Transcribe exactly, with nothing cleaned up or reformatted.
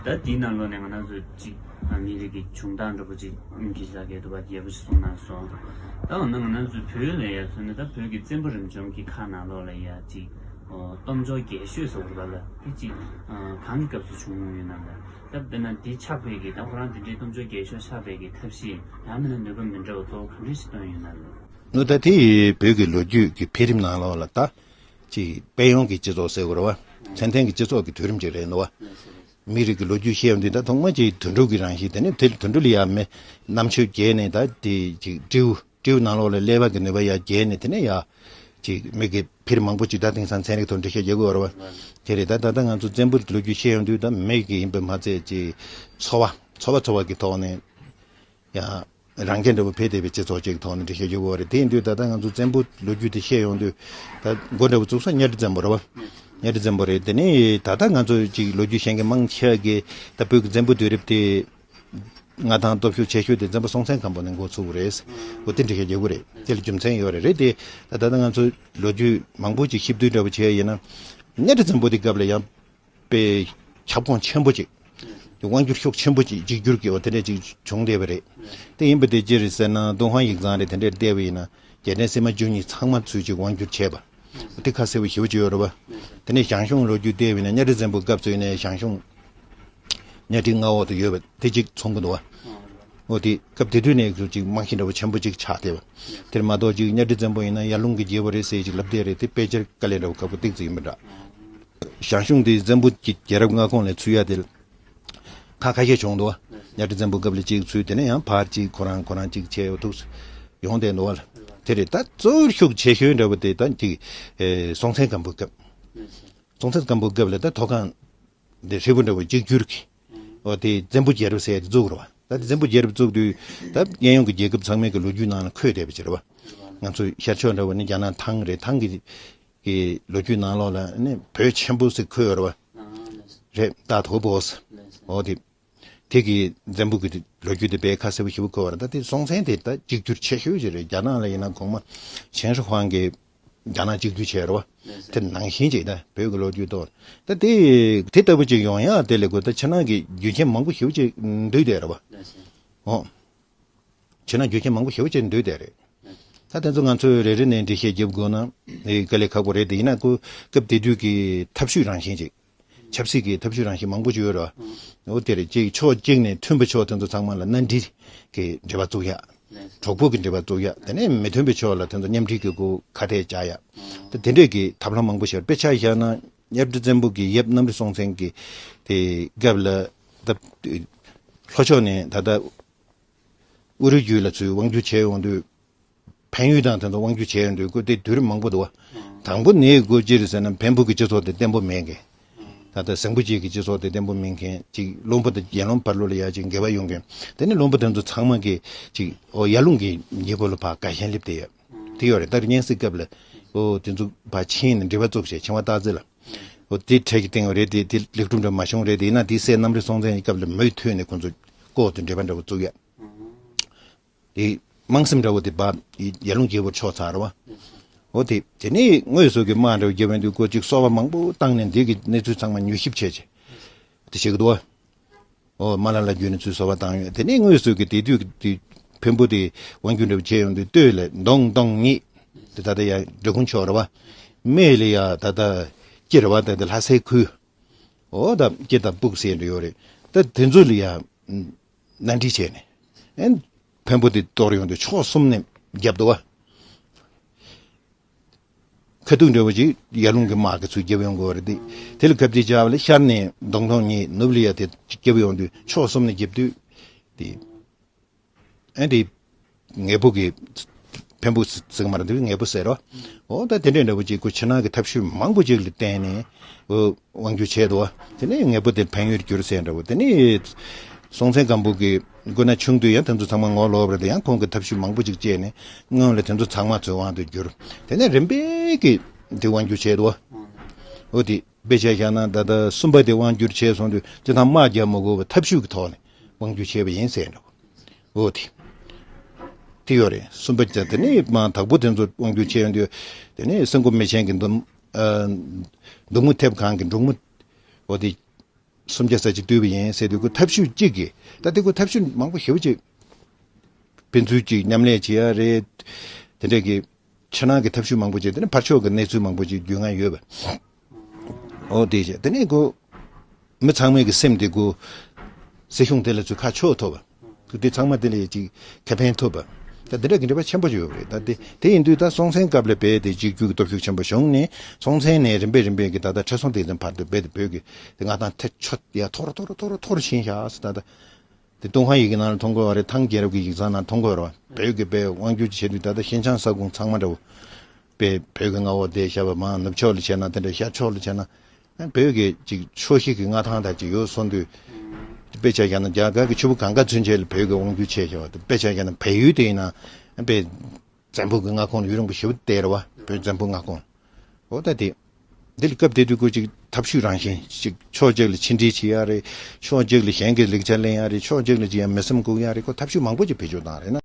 ད་དེའི་ནང་ལོགས་ནས་ང་རང་ཚོ་གཅིག་ཨ་མི་རིགས་ཀྱི་བྱུང་སྟངས་འདྲ་པོ་གཅིག་ཨ་གི་ལ་གའི་དུ་བ་རྒྱས་པོ་ཞིག་གསུངས་གནང་སོང་། ད་འོ་ན་ང་རང་ཚོའི་བོད་ལ་ཡ་མཚོན་ན་ད་བོད་ཀྱི་བཙན་པོ་རིམ་བྱོན་གྱི་ཁག་ནང་ལོགས་ལ་ཡ་གཅིག་ཨོ་སྟོབས་འབྱོར་རྒྱས་ཤོས་ཟེར་བ་ལ་དེ་གཅིག་ཨ་གང་གི་སྐབས་སུ་བྱུང་མྱོང་ཡོད་ན་ལ། ད་དཔེར་ན་དེ་ཆགས་པའི་གི་ད་ཁོ་རང་དེ་འདྲའི་སྟོབས་འབྱོར་རྒྱས་ཤོས་ཆགས་པའི་གི་ཐབས་ཤེས་ཡང་མིན་ན་ནུས་པ་མི་འདྲ་བ་གཙོ་བོ་གང་འདྲ་ཞིག་བཏོན་ཡོད་ན་ལ། ནུ་ད་དེ་བོད་ཀྱི་ལོ་རྒྱུས་ཀྱི་འཕེལ་རིམ་ནང་ལོགས་ལ་ད་ཅིག་དཔལ་ཡོན་གྱི་སྤྱི་ཚོགས་ཟེར་དགོས་རེད་བ། མཚན་ལྡན་གྱི་སྤྱི་ཚོགས་ཀྱི་དུས་རིམ་ཅིག་རེད་འདུག་བ། མི་རིགས་ཀྱི་ལོ་རྒྱུས་བཤད་ཡོང་དུས་ད་ཐོག་མ་ཅིག་དུད་འགྲོ་གི་རང་བཞིན། དེ་ནས་དེ་དུད་འགྲོ་ལ་ཡ་མེ་རྣམ་དཔྱོད་རྒྱས་ནས་ད་དེ་ཅིག་སྤྲེའུ་སྤྲེའུ་ནང་ལོགས་ལ་ཀླད་པ་གི་ནུས་པ་ཡ་རྒྱས་ནས་དེ་ནས་ཡ་ཅིག་མི་གི་འཕེལ་མང་པོ་ཅིག་ད་དེང་སང་ཚན་རིག་ཐོག་འགྲེལ་བཤད་རྒྱག་གི་ཡོད་རེད་བ། དེ་རེད། ད་ད་ལྟ་ང་ཚོ་བཙན་པོའི་ལོ་རྒྱུས་བཤད་ཡོང་དུས་ད་མི་གི་ཡིན་པ་མ་ཚད་ཅིག་འཚོ་བ་འཚོ་བ་འཚོ་བ་གི་ཐོག་ནས་ཡང་རང་རྐྱ་འདྲ་པོ་འཕེལ་བསྡད་པའི་སྤྱི་ཚོགས་ཅིག་ཐོག་ནས་འགྲེལ་བཤད་རྒྱག་དགོས་པ་རེད། དེ་ཡིན་དུས་ད་ལྟ་ང་ཚོ་བཙན་པོ་ལོ་རྒྱུས་དེ་བཤད་ཡོང་དུས་ད་འགོ་འདྲ་པོ་བཙུགས་ས་གཉའ་ཁྲི་བཙན་པོ་རེད་བ། གཉའ་ཁྲི་བཙན་པོ་རེད། དེ་ནས་ད་ལྟ་ང་ཚོ་ཅིག་ལོ་རྒྱུས་ཤེས་མཁན་མང་ཆེ་གིས་ད་བོད་ཀྱི་བཙན་པོ་དུས་རབས་དེ་མངའ་ཐང་སྟོབས་ཤུགས་ཆེ་ཤོས་དེ་བཙན་པོ་སྲོང་བཙན་སྒམ་པོ་ནས་འགོ་ཚུགས་པ་རེད། འོ་དེ་འགྲེལ་བཤད་རྒྱག་དགོས་རེད། དེ་ལ་རྒྱུ་མཚན་ཡོད་རེད། རེད་དེ་ད་ད་ལྟ་ང་ཚོ་ལོ་རྒྱུས་མང་པོ་ཅིག་ཞིབ་བསྡུར་འདྲ་པོ་བྱས་ཡིན་ན་གཉའ་ཁྲི་བཙན་པོ་དེ་སྐབས་ལ་ཡང་། པའི་ཁྱབ་ཁོངས་ཆེན་པོ་ཅིག་དབང་སྒྱུར་ཤུགས་ཆེན་པོ་ཅིག་གཅིག་གྱུར་གྱི་འོ་དེ་འདྲ་ཅིག་བྱུང་བསྡད་པ་རེད། དེ་ཡིན་པ་དེ་ཅི་རེད་ཟེར་ན་ཏུན་ཧོང་ཡིག་ཚང་རེད། དེ་འདྲར་བལྟས་པ་ཡིན་ན་རྒྱལ་ཕྲན་སིལ་མ་བཅུ་གཉིས་ཚང་མ་ཚུར་ཅིག་དབང་སྒྱུར་བྱས་པ་དེ་ཁ་གསལ་པོ་ཞེ་པོ་ཅིག་ཡོད་རེད་བ། དེ་ནས་ཞང་ཞུང་ལོ་རྒྱུས་བལྟས་པ་ཡིན་ན་གཉའ་ཁྲི་བཙན་པོའི་སྐབས་སུ་ཡིན་ནའི་ཞང་ཞུང་གཉའ་ཁྲིའི་མངའ་འོག་ཏུ་ཡོད་པ་དེ་ཅིག་མཚོན་གྱི་འདུག་བ། འོ་དེ་སྐབས་དེ་དུས་ནས་ཅིག་རྨང་གཞི་འདྲ་བོ་ཆེན་པོ་ཅིག་ཆགས་བསྡད་པ། དེར་མ་གཏོགས་ཅིག་གཉའ་ཁྲི་བཙན་པོ་ཡིན་ན་ཡར་ཀླུང་གི་རྒྱལ་པོ་རེད་ཟེར་ཅིག་ལབ་བསྡད་རེད། དེ་དཔེ་ཆ་དཀའ་ལས་འདྲ་བོ་ཁག་པོ་ཏོག་ཙམ་ཡིན་པ་འདྲ། ཞང་ཞུང་དེ་བཙན་པོ་གི་རྒྱལ་རབས་མངའ་ཁོངས་ལས་ཚུད་ཡ་དེ་ཁག་ཁ་ཤས་བྱུང་འདུག་བ། གཉའ་ཁྲི་བཙན་པོ་སྐབས་ལ་གཅིག་ཚུད། དེ་ནས་ཡང་ཕར་གཅིག་ཁོ་རང་ཁོ་རང་གཅིག་བྱས་ཡོད་འདུག་ཡོང་བསྡད་འདུག་བ། དེ་རེད། ད་གཙོ་བོར་ཤུགས་ཆེ་ཤོས་འདྲ་བོ་དེ་ད་ཅིག་ཨེ་སྲོང་བཙན་སྒམ་པོའི་སྐབས། སྲོང་བཙན་སྒམ་པོའི་སྐབས་ལ་ད་ཐོག་ཁང་འདི་ཧྲིལ་པོ་འདྲ་བོ་གཅིག་གྱུར་གྱི་འོ་དེ་བཙན་པོ་རྒྱལ་རབས་ཟེར་ཡ་དེ་བཙུགས་རེད་བ། ད་དེ་བཙན་པོ་རྒྱལ་རབས་བཙུགས་དུས་ད་གཡས་གཡོན་གྱི་རྒྱལ་ཁབ་ཚང་མའི་གི་ལོ་རྒྱུས་ནང་ལ་འཁོད་བསྡད་པ་ཅིག་རེད་བ། ང་ཚོའི་ཤར་ཕྱོགས་འདྲ་བོ་ནི་རྒྱ་ནག་ཐང་རེད། ཐང་གི་གི་ལོ་རྒྱུས་ནང་ལོགས་ལ་ནི་བོད་ཆེན་པོ་ཟེར་འཁོད་ཡོད་རེད་བ། རེད། ཏཱ་དོ་བོ་ཟེར། འོ་དེ། དེ་གི་བཙན་པོ་གི་ལོ་རྒྱུས་དེ་དཔེ་ཁ་གསལ་པོ་ཞེ་པོ་འཁོད་པ་རེད། ད་དེ་སྲོང་བཙན་དེ་ད་གཅིག་གྱུར་ཆེ་ཤོས་ཅིག་རེད། རྒྱ་ནག་ལ་ཡིན་ན་གོང་མ་ཆན་ཧྲི་ཧྥང་གིས་རྒྱ་ནག་གཅིག་གྱུར་བྱས་རེད་བ། དེ་ནང་བཞིན་ཅིག་ད་བོད་ཀྱི་ལོ་རྒྱུས་ཐོག་ད་དེ་དེ་ལྟ་བུ་ཅིག་ཡོང་ཡ་དེ་ལས་དགོས། ད་ཕྱི་ནང་གི་རྒྱུ་རྐྱེན་མང་པོ་ཞེ་པོ་ཅིག་འདུས་བསྡད་རེད་བ། འོ། ཕྱི་ནང་རྒྱུ་རྐྱེན་མང་པོ་ཞེ་པོ་ཅིག་འདུས་བསྡད་རེད། ད་དེ་ཚོ་ང་ཚོས་རེ་རེ་ནས་འགྲེལ་བཤད་རྒྱབ་དགོས་ན་ཨེ་དཀའ་ལས་ཁག་པོ་རེད། དེ་ཡིན་ན་ཁོ་སྐབས་དེ་དུས་ཀྱི་ཐབས་ཤུགས་རང་བཞིན་ཅིག་ཆབ་སྲིད་ཀྱི་ཐབས་ཤུགས་རང་བཞིན་མང་པོ་ཅིག་ཡོད་རེད། འོ་དེ་རེད། གཅིག་ཕྱོགས་གཅིག་ནས་མཐུན་པ་ཕྱོགས་དེ་ཚོ་ཚང་མ་ལ་མནའ་འབྲེལ་གྱི་འབྲེལ་བ་བཙུགས་ཡ། གྲོགས་པོ་གི་འབྲེལ་བ་བཙུགས་ཡ། དེ་ནས་མི་མཐུན་པའི་ཕྱོགས་ལ་དེ་ཚོ་མཉམ་འབྲེལ་གྱི་སྒོ་ཁ་གཏད་བཅག་ཡ། ད་དེ་འདྲས་ཀྱི་ཐབས་ལམ་མང་པོ་ཞིག་དཔེ་ཆ་བཞག་ན་གཉའ་ཁྲི་བཙན་པོ་གི་ཡབ་གནམ་རི་སྲོང་བཙན་གྱི་དེ་སྐབས་ལ་ད་ལྷོ་ཕྱོགས་ནས་ད་ལྟ་ཨུ་རུ་རྒྱུད་ལ་ཚུར་དབང་སྒྱུར་བྱས་ཡོང་དུས། བལ་ཡུལ་དང་དེ་ཚོ་དབང་སྒྱུར་བྱས་ཡོང་དུས་སྐུ་དེ་དུས་རིམ་མང་པོ་འདུག་བ། དང་པོ་ནས་སྐུ་ཅི་རེད་ཟེར་ན་བོན་པོ་གི་སྤྱི་ཚོགས་དེ་བརྟན་པོ་མེད་མཁན། ད་ལྟ་ཟམ་པོ་རྗེ་གི་སྤྱི་ཚོགས་དེ་བརྟན་པོ་མེད་མཁན་ཅིག་བློན་པོ་དང་ཡར་ཀླུང་བར་ལོ་ལ་ཡ་ཅིག་འགལ་བ་ཡོང་མཁན། དེ་ནས་བློན་པོ་དེ་ཚོ་ཚང་མ་གི་ཅིག་འོ་ཡར་ཀླུང་གི་ཉེ་འཁོར་ལ་ཕར་དགའ་ཞེན་སླེབས་བསྡད་ཡོད། དེ་ཡོད་རེད། ད་རེས་སྙན་སེང་སྐབས་ལ་འོ་དེ་ཚོ་ཕར་ཕྱིན་ནས་འབྲེལ་བ་བཙུགས་བྱས་ཆིང་ཝ་སྟག་རྩེ་ལ། འོ་དེ་འཕྲལ་གྱི་སྟེང་རེད་དེ་དེ་ལེགས་གྲུབ་འདྲ་མ་བྱུང་རེད། དེ་ཡིན་ན་དེའི་སྲས་གནམ་རི་སྲོང་བཙན་གྱི་སྐབས་ལ་མུ་མཐུད་ནས་ཁོང་ཚོ་ལྐོག་ཏུ་འབྲེལ་བ་འདྲ་བོ་བཙུགས་ཡ། དེ་དམངས་སེམས་འདྲ་བོ་དེ་བབས་ཡར་ཀླུང་རྒྱལ་པོར་ཕྱོགས་ཚར་བ། འོ་དེ་དེ་ནས་དངོས་སུ་གི་དམག་འདྲ་བོ་རྒྱབ་ཡོང་དུས་སྐོར་གཅིག་གསོལ་བ་མང་པོ་བཏང་ནས་འདི་གི་གནས་ཚུལ་ཚང་མ་མྱུལ་ཞིབ་བྱས་བྱས་དེ་བྱེད་ཀྱི་འདུག་བ། འོ་མ་ལ་ལ་བརྒྱུད་ནས་ཚུར་གསོལ་བ་བཏང་ཡོད། དེ་ནས་དངོས་སུ་གི་དེ་དུས་ཀྱི་དེ་བོན་པོ་དེ་དབང་སྒྱུར་འདྲ་བོ་བྱས་ཡོང་དུས་སྟོད་ལ་མདོང་མདོང་ཉིད་དེ་ད་ལྟ་ཡ་འབྲི་གུང་ཕྱོགས་རེད་བ། སྨད་ལ་ཡ་ད་ལྟ་སྐྱིད་རེད་བ། ད་ལྟ་ལྷ་སའི་ཁུལ། འོ་ད་སྐྱིད་དང་སྤུག་ཟེར་འདྲ་ཡོད་རེད། ད་དེ་ཚོ་ལ་ཡ་མནའ་འབྲེལ་བྱས་ནས་ཨེ་བོན་པོ་དེ་གཏོར་ཡོང་དུས་ཕྱོགས་གསུམ་ནས་རྒྱབ་འདུག་བ། ཁ་ཐུག་འདྲ་བོ་ཅིག་ཡར་ཀླུང་གི་དམག་གིས་ཚུར་རྒྱབ་ཡོང་དགོས་པ་རེད་དེ། དེ་ལ་ཁ་གཏད་བཅག་པ་ལ་ཤར་ནས་མདོང་མདོང་ཉིད་ནུབ་ལ་ཡ་དེ་རྒྱབ་ཡོང་དུས་ཕྱོགས་གསུམ་ནས་རྒྱབ་དུས་དེ་ཨེ་དེ་ངེད་པོ་གི་བོན་པོ་ཟེར་གི་མ་རེད་དེ་ངེད་པོ་ཟེར་རོ། འོ་ད་དེ་འདྲའི་འདྲ་བོ་ཅིག་ཁོ་ཕྱི་ནང་གི་ཐབས་ཤུགས་མང་པོ་ཅིག་ལ་བརྟེན་ནས་འོ་དབང་སྒྱུར་བྱས་འདུག་བ། དེ་ནས་ངེད་པོ་དེ་བལ་ཡུལ་བསྒྱུར་ཟེར་འདྲ་བོ། དེ་ནས་སྲོང་བཙན་སྒམ་པོ་གི་སྐུ་ན་ཆུང་དུས་ཡང་དེ་ཚོ་ཚང་མ་ངོ་ལོག་པ་རེད་དེ། ཡང་ཁོང་གིས་ཐབས་ཤུགས་མང་པོ་ཅིག་སྤྱད་ནས་སྔོན་ལ་དེ་ཚོ་ཚང་མ་ཚོའི་དབང་དུ་བསྒྱུར། དེ་ནས་རིམ་པས་ཀྱིས་དེ་དབང་སྒྱུར་བྱས་འདུག་བ། འོ་དེ་དཔེ་ཆ་བཞག་ན་ད་ལྟ་གསུམ་པ་དེ་དབང་སྒྱུར་བྱས་སོང་དུས་སྤྱིར་བཏང་དམག་རྒྱག་མ་དགོས་པར་ཐབས་ཤུགས་ཀྱི་ཐོག་ནས་དབང་སྒྱུར་བྱས་པ་ཡིན་ཟེར་འདྲ་བོ། འོ་དེ། དེ་ཡོད་རེད། གསུམ་པ་དེ་དེ་ནས་མ་དྭགས་པོ་དེ་ཚོ་དབང་སྒྱུར་བྱས་ཡོང་དུས་དེ་ནས་སེང་གོ་མེ་ཆེན་གྱི་མདུང་། ཨ། མདུང་མུ་མཐེབ་གང་གི་འབྲུག་མོ། འོ་དེ། སུམ་བརྒྱ་ཙམ་ཅིག་བཏུས་པ་ཡིན་ཟེར་དུས་ཁོ་ཐབས་ཇུས་གཅིག་གིས་ད་ལྟ་ཁོ་ཐབས་ཇུས་མང་པོ་ཞེ་པོ་ཅིག་ཕན་ཚུན་ཅིག་མཉམ་ལས་བྱེད་ཡ་རེད། དེ་འདྲས་ཀྱི་ཕྱི་ནང་གི་ཐབས་ཇུས་མང་པོ་བྱས། དེ་ནས་ཕར་ཕྱོགས་ཀྱི་གནས་ཚུལ་མང་པོ་ཅིག་རྒྱུས་མངའ་ཡོད་པ། ཨོ་དེ་བྱས་དེ་ནས་ཁོ་མི་ཚང་མའི་གི་སེམས་དེ་ཁོ་སྲིད་གཞུང་དེ་ལ་ཚུར་ཁ་ཕྱོགས་ཐུབ་པ། དེ་ཚང་མ་དེ་ལ་ཅིག་ཁེ་ཕན་ཐོབ་པ། ད་འདི་འདྲ་གི་འབྲེལ་བ་ཆེན་པོ་ཡོད་རེད། ད་དེ་དེ་ཡིན་དུས་ད་སྲོང་བཙན་སྐབས་ལ་བས་དེ་གཅིག་གྱུར་གྱི་སྟོབས་ཤུགས་ཆེན་པོ་བྱུང་ནས་སྲོང་བཙན་ནས་རིམ་པས་རིམ་པས་ཀྱི་ད་ལྟ་ཁྲི་སྲོང་ལྡེ་བཙན་བར་དུ་རྦད་དེ་བོད་ཀྱི་དེ་མངའ་ཐང་ཐེ་ཆོད་ཡ་མཐོ་རུ་མཐོ་རུ་མཐོ་རུ་མཐོ་རུ་ཕྱིན་བཞག་ཟེར། ད་ལྟ་དེ་ཏུན་ཧོང་ཡི་གེ་ནང་ལ་མཐོང་གི་ཡོད་རེད། ཐང་རྒྱལ་རབས་ཀྱི་ཡིག་ཚང་ནང་མཐོང་གི་ཡོད་རེད་བ། བོད་ཀྱི་བས་དབང་སྒྱུར་བྱེད་དུས་ད་ལྟ་ཤིན་ཅང་ས་ཁོངས་ཚང་མ་འདྲ་བོ་བས་བོད་ཀྱི་མངའ་འོག་དེ་བཞག་པ་མང་ནུབ་ཕྱོགས་ལ་བྱས་ན་དེ་འདྲ་ཤར་ཕྱོགས་ལ་བྱས་ན། བོད་ཀྱི་ཅིག་ཕྱོགས་བཞི་གི་མངའ་ཐང་དང་ཅིག་ཡོད་སོང་དུས། དཔེ་ཆ་བཞག་ན་རྒྱ་གར་གྱི་ཆུ་བོ་གངྒཱ་ཚུན་ཆད་ལ་བོད་ཀྱི་དབང་སྒྱུར་བྱས་བཞག་པ་དང་། དཔེ་ཆ་བཞག་ན་བལ་ཡུལ་དེ་ཡིན་ན་དཔེ་བཙན་པོ་གི་མངའ་ཁོངས་ལ་ཡུན་རིང་པོ་ཞེ་པོ་བསྡད་རེད་བ། བོད་བཙན་པོའི་མངའ་ཁོངས། འོ་ད་དེ། འདི་ལ་སྐབས་དེ་དུས་ཁོ་ཅིག་ཐབས་ཤུགས་རང་བཞིན་ཅིག་ཕྱོགས་གཅིག་ལ་ཕྱི་འབྲེལ་བྱེད་ཡ་རེད། ཕྱོགས་གཅིག་ལ་གཞན་གྱི་ལེགས་ཆ་ལེན་ཡ་རེད། ཕྱོགས་གཅིག་ལ་ཅིག་ཡང་མི་སེམས་འགུག་ཡ་རེད། ཁོ་ཐབས་ཤུགས་མང་པོ་ཅིག་བེད་སྤྱོད་བཏང་རེད་ན།